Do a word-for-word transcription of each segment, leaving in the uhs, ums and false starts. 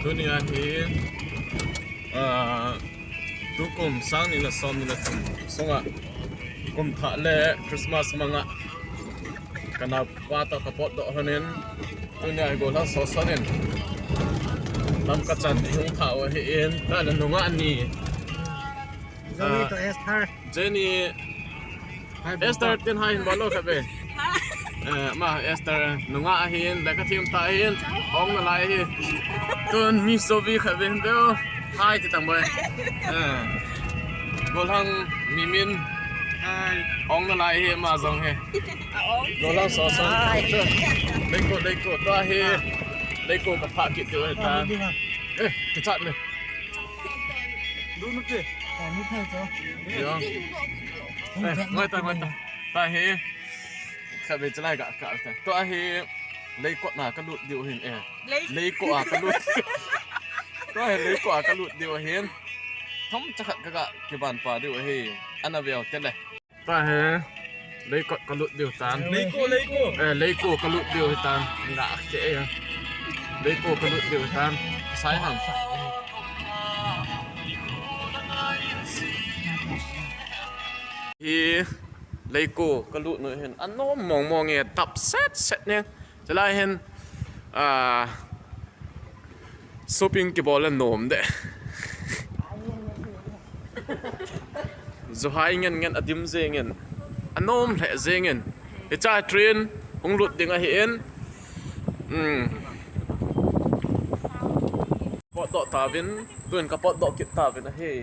Tunia hi, ah, tukum sang ni le som ni le thum sunga kum thah le Christmas manga ka naupa toh ka potdoh honin, tunia hi gollhang Soson in lam ka chan hung thah u ahin, ta le nungah ni. Jenny toh Esther. Jenny. Hi, Esther, tin hi hin bol lou khat ve. Eh, ama Esther nungah ahin, le ka thim ta hin, ong nalai hi. Tun Miss Zovi khat ve hin bol. Hi, ti tang boi. Eh. Gollhang Mimin. Hi. Ong nalai hi, ama jong hi. Gollhang Soson. Hi. Leiko, leiko, ta hi. Leiko ka pha kit tu ta. Eh, kichat le. Ngoi ta, ngoi ta. Ta hi. Khat ve chalai ka, ka, ka. Tua hi. Leikot na ka lut diu hin eh. Leikot a ka lut. Tua hi leikot a ka lut diu hin. Thom chakhat ka ka kiban pa diu hi. Ana veu te le. Ta hi, leikot ka lut diu tan. Leiko, leiko. Eh, leiko ka lut diu hi tan. Nga ke eh. Leiko ka lut diu hi tan. Sai han. Hi, leiko ka lut nu hin. Anom mong mong e tap set set ne. Chalai hin, ah, shopping kibol le nom de. Zuhai ngen ngen adim jengin. Anom lheh jengin. Hicha train hung lut ding ahin. Hmm. Potdoh tauvin, tuin ka potdoh kit tauvin ahi.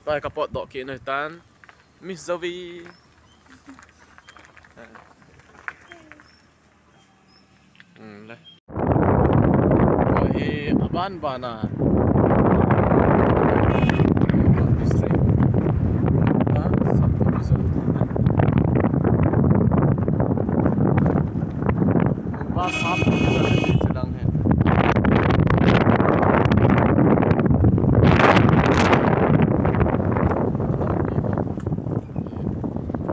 Tua ka potdoh kit na hitan. Miss Zovi. Hmm, le. Tua hi aban ban a. District. Ha? Subdivision. Ba subdivision hi chilang hi.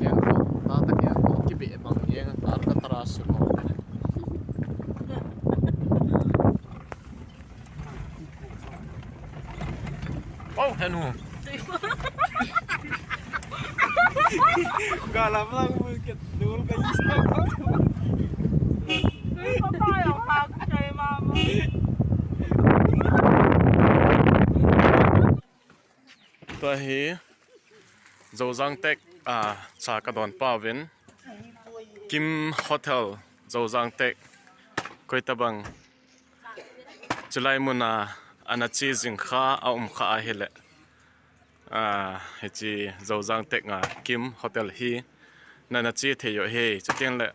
Kiang ko, ta ta kiang ko, kibe bang yeng, ta ta tara su ko. Oh, henu. Gala lang mo ket dul ka yis. Tua hi Zojang Tech a cha ka don pauvin Kim Hotel Zojang Tech koi tabang chulai muna ana chi jing kha a um kha ahile. Ah, hichi Zojang Tech nga Kim Hotel hi nana chi thei u hi, chuteng le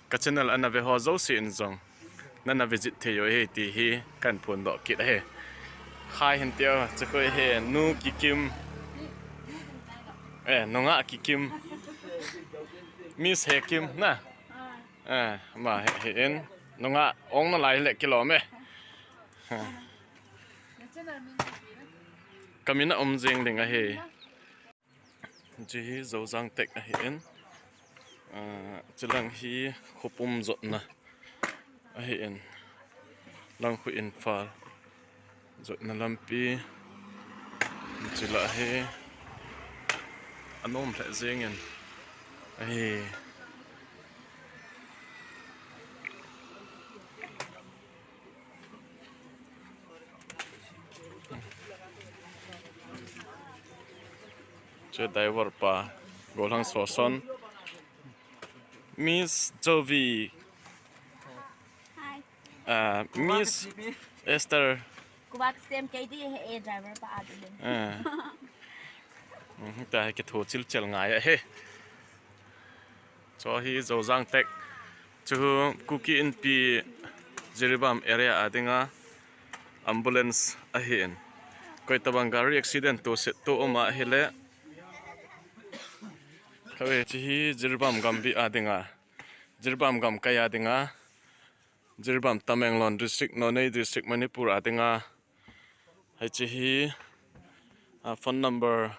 ka channel ana ve ho jouse in jong nana visit thei u hi ti hi kan phondoh kit ahi. Hi hin tiu, chukoi hi Nu Kikim. Eh, Nungah Kikim. Miss He Kim na. Eh, ama hi, hi in. Nungah ong nalai le kilom e. Ha. Ka min a um jing ding ahi. Chi hi Zojang Tech ahi in. Ah, chilang hi khopum jotna ahi in. Langkhu Imphal jotna lampi. Chila hi anom lheh jeng in ahi. Chu driver pa, Gollhang Soson. Miss Jovi. Hi. Ah, Miss Esther. Kubak sem K D he driver pa adu. Ah. Mhm, ta he kitho chil chel ngai he. Chu hi Zojang Tech. Chu Kuki Inpi Jiribam area a dinga ambulance ahi in. Koi tabang gari accident to se to um ahile. Kave chi hi Jiribam Gambi a dinga. Jiribam Gamkai a dinga. Jiribam Tamenglong District, Noney District, Manipur a dinga. Hichi hi, ah, phone number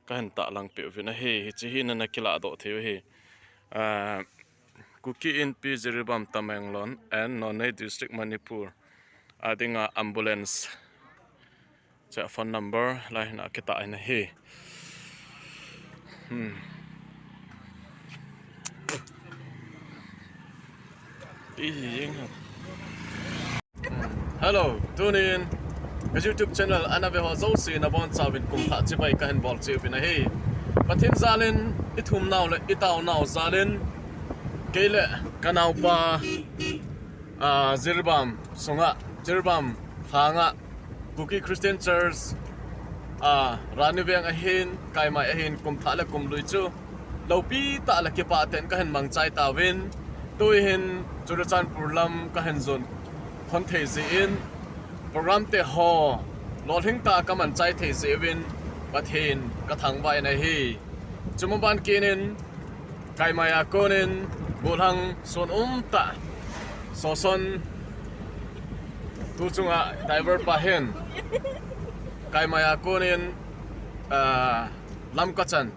kahin tahlang peh uvin ahi, hichi hi nana kilah doh thei u ahi. Ah, Kuki Inpi Jiribam Tamenglong and Noney District Manipur. a dinga ambulance. Che phone number lai hin akitah in ahi. Hmm. Ih, jing ha. Hmm. Hello, tune in. Ka YouTube channel ana ve ho jouse nabonchauvin kum thah chibai kahin bol cheh uvin ahi. Pathen jalin, ithum nau le itao nau jalin, kei le kanaopa, ah, Jiribam sunga, Jiribam lhanga, Kuki Christian Church, ah, Raniveng ahin, Kaimai ahin, kum thah le kum lui chu loupi tah le kipah tah in kahin mangchai tauvin, tuhin Churachandpur lam kahin jon hon thei jeh in, program te ho lolhing tah a kaman chai thei jeh uvin, Pathen kathangvah in ahi. Chuma ban kit in, Kaimai a konin, gollhang sun umtah, Soson, tu chunga driver pa hin, Kaimai a konin, ah, Lamkachan,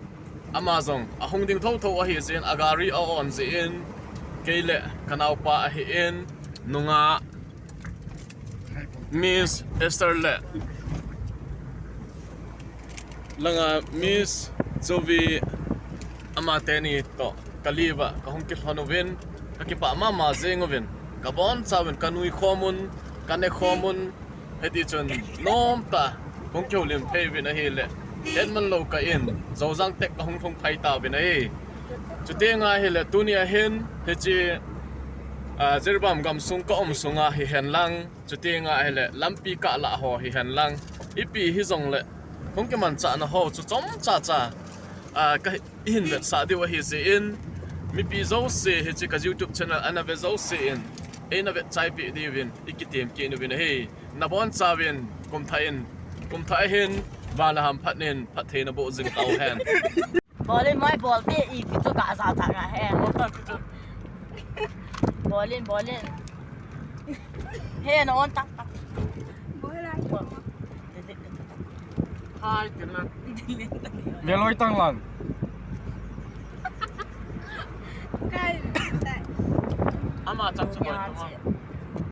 ama jong ahung ding thotho ahi jeh in, agari a-on jeh in, kei le kanaopa ahin, nunga Miss Esther le langa Miss Jovi, amateni toh kali uva kahung kilhon uvin, kakipah mama jeng uvin, kabonchauvin kanui khom un, kane khom un, hiti chun nomtah hung kihoulim phei uvin ahile, hetman lou kah in Joujang Tech kahung lhung phai tauvin ahi. Chuteng ahile tunia hin hiche, ah, Jiribam gamsung ka um sunga hihen lang, chuteng ahile lampi kahlah ho hihen lang, ipi hijongle hung kimanchahna ho chu chomcha cha, ah, kahin vetsah diu ahi jeh in, mipi jouse hiche ka YouTube channel ana ve jouse in eina vetchai peh diuvin ikitem kit uvin ahi. Nabonchauvin kum thah in, kum thah hin, van le ham phatnin phatthei naboh jing tauhen. Bolin, moi bol te, ipi chu kaja cha nga he. Bolin, bolin. He, na-on tak tak. Hai, tin lang. Veloi tang lang. Kai, tai. Ama chang chu bol tang.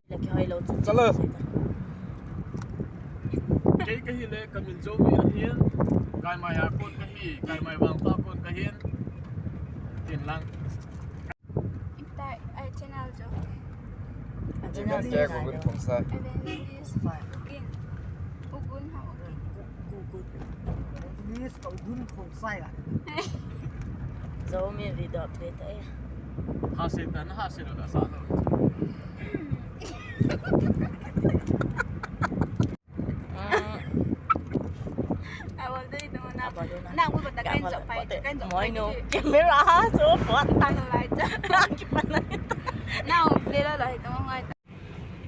Laki hoi lou chu. Chala. Kei kahile, kamin Jovi ahin, Kaimai a kon kahi, Kaimai vangpha kon kahin, tin lang. Ipi tai, ai channel chu. Channel Evangelist Khongsai. Evangelist Ugun. Ugun ha Ugun. Evangelist Ugun Khongsai a. Zomi video update ai. Ha se ta na ha se lo da sa lo. Camera so pot.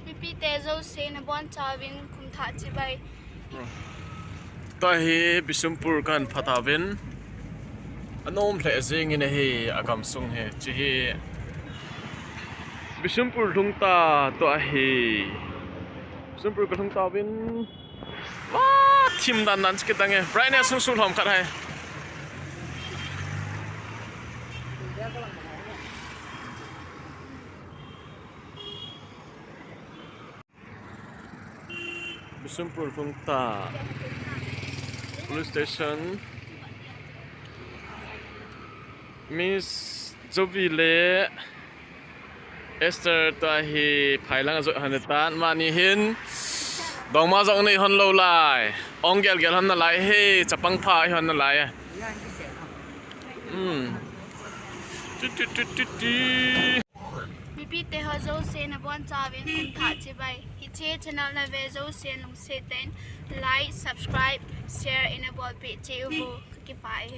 Mipi te jouse nabonchauvin kum thah chibai. Tua hi Bishunpur kahin pha tauvin. Anom lheh jengin ahi, agamsung hi. Hiche hi Bishunpur lhung ta tua hi. Bishunpur kalhung tauvin. Wah, thim dan dan chu kitang e. Brightness hung sulhom khat hai. Bishunpur lhung ta. Police station. Miss Jovi le Esther tua hi phai lang ajot hon tan, amani hin dongma jong nei hon lou lai. Ong gel gel hon nalai hi, chapang pha hon nalai. Hmm. Tu, tu, tu, tu, tu. Mipi te ho jouse nabonchauvin kum thah chibai. Hiche channel nave jouse lungset tah in like, subscribe, share ina bolpeh cheh uvo. Kakipah e.